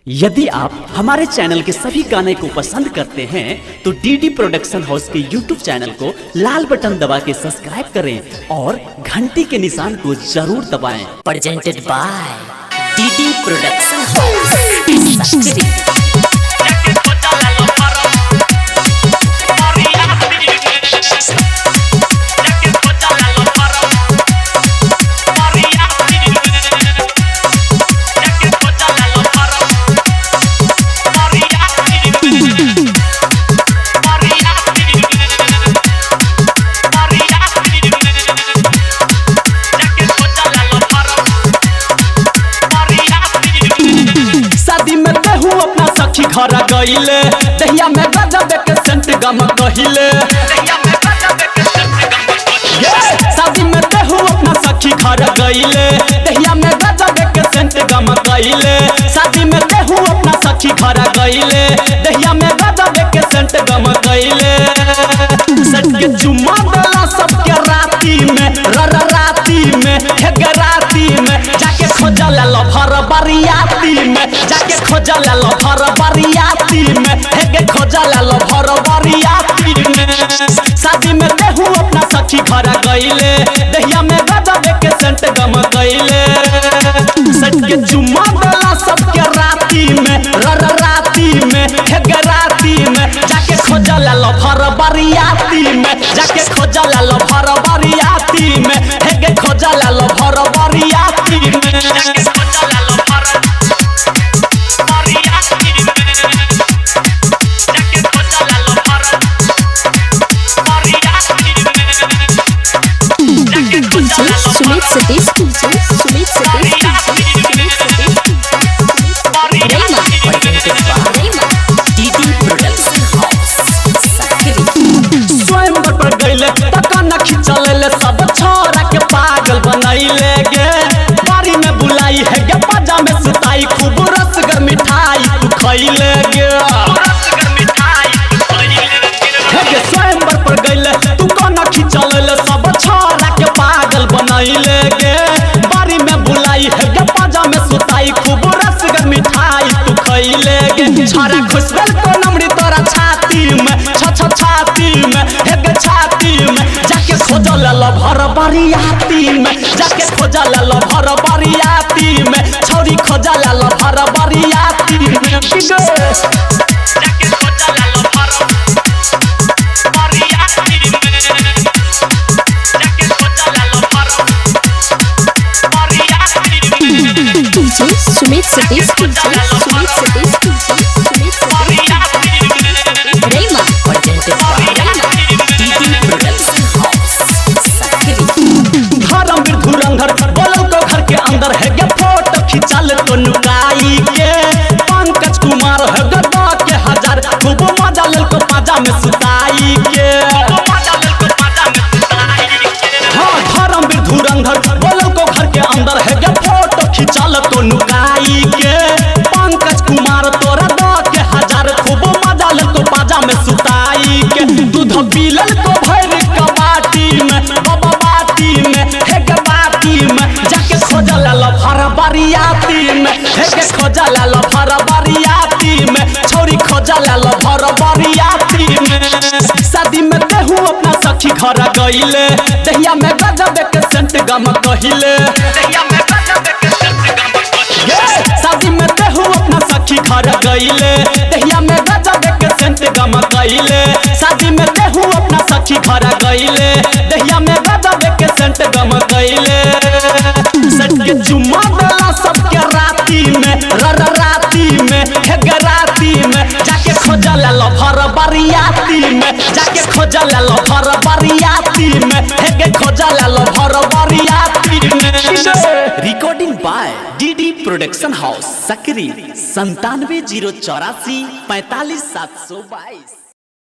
यदि आप हमारे चैनल के सभी गाने को पसंद करते हैं तो डीडी प्रोडक्शन हाउस के यूट्यूब चैनल को लाल बटन दबा के सब्सक्राइब करें और घंटी के निशान को जरूर दबाएं। Presented by DD Production House. Sakri. शादी में तेहू अपना सखी घर गईले, दहिया में गजब के सेंट गम कहिले। शादी में तेहू अपना सखी घर गईले, दहिया में गजब के सेंट गम कहिले। शादी में तेहू अपना सखी घर गईले, दहिया में गजब के सेंट गम कहिले। सेंट के चुमा देला सबके राती में, र राती में, हे गे राती में, जाके खोजल लभर बरियाती में, जाके खोजल लभर बरियाती में, हे गे खोजल लभर बरियाती में। शादी में तेहू अपना सखी घर गईले, दहिया में गजब के सेंट गम कइले। सेंट के चुमा देला सबके राती में, र राती में, हे गे राती में, जाके खोजल लभर बरियाती में, जाके खोजल लभर बरियाती में, हे गे खोजल लभर बरियाती में। DJ Sumit Satish, DJ Sumit Satish, DJ Sumit Satish, Rema, Presented by Rema, DD Production House. Sakri. स्वयंवर पर गईले तका न खिंचले, सब छोरा के पागल बनैले गे। बारी में बुलाई है गे, पाजा में सुताई, खूब रसगर मिठाई तू खैले गे। हे गे स्वयंवर पर गईले तू कोना खिंचले, सब छोरा के पागल बनैले गे। बारी में बुलाई है गे, पाजा में सुताई, खूब रसगर मिठाई तू खैले गे। छोरा खुश भेल को नमरी तोरा छाती में, छ छ छाती में, हे गे छाती में, जाके खोजल लभर बरियाती में, जाके खोजल लभर बरियाती में, छौरी खोजल लभर बरियाती में। की गे DJ Sumit Satish, DJ Sumit Satish, DJ Sumit Satish, Rema, Presented by Rema, DD Production House. Sakri. Dharmveer धुरंधर बोलल को घर के अंदर है गे, फोटो खिंचल तो नुकाई के। पंकज कुमार है गदा के हजार, खूब मजा लेल को पाजा में सुताई के। हाँ धर्मवीर धुरंधर बोलल को घर के अंदर है गे, फोटो खिंचल तो नुकाई के। पंकज कुमार तोरा द के हजार, खूब मजा लेल को पाजा में सुताई के। दूध पीलल को भर कबाटी में, बाबा बाटी में, हे गे बाटी में, जाके खोजल लभर बरियाती में, हे गे खोजल लभर बरियाती में, छौरी खोजल लभर बरियाती में। शादी में तेहू अपना सखी घर गईले, दहिया में गजब के सेंट गम कहिले। शादी में तेहू अपना सखी घर गईले, दहिया में गजब के सेंट गम कहिले। शादी में तेहू अपना सखी घर गईले, दहिया में गजब के सेंट गम कहिले। सेंट के चुमा देला सबके राती में, र राती में, हे गे राती में, जाके खोजल लभर बरियाती में, जाके खोजल लभर बरियाती में, हे गे खोजल लभर बरियाती में। Recording by DD production house Sakri 97 084 45 722।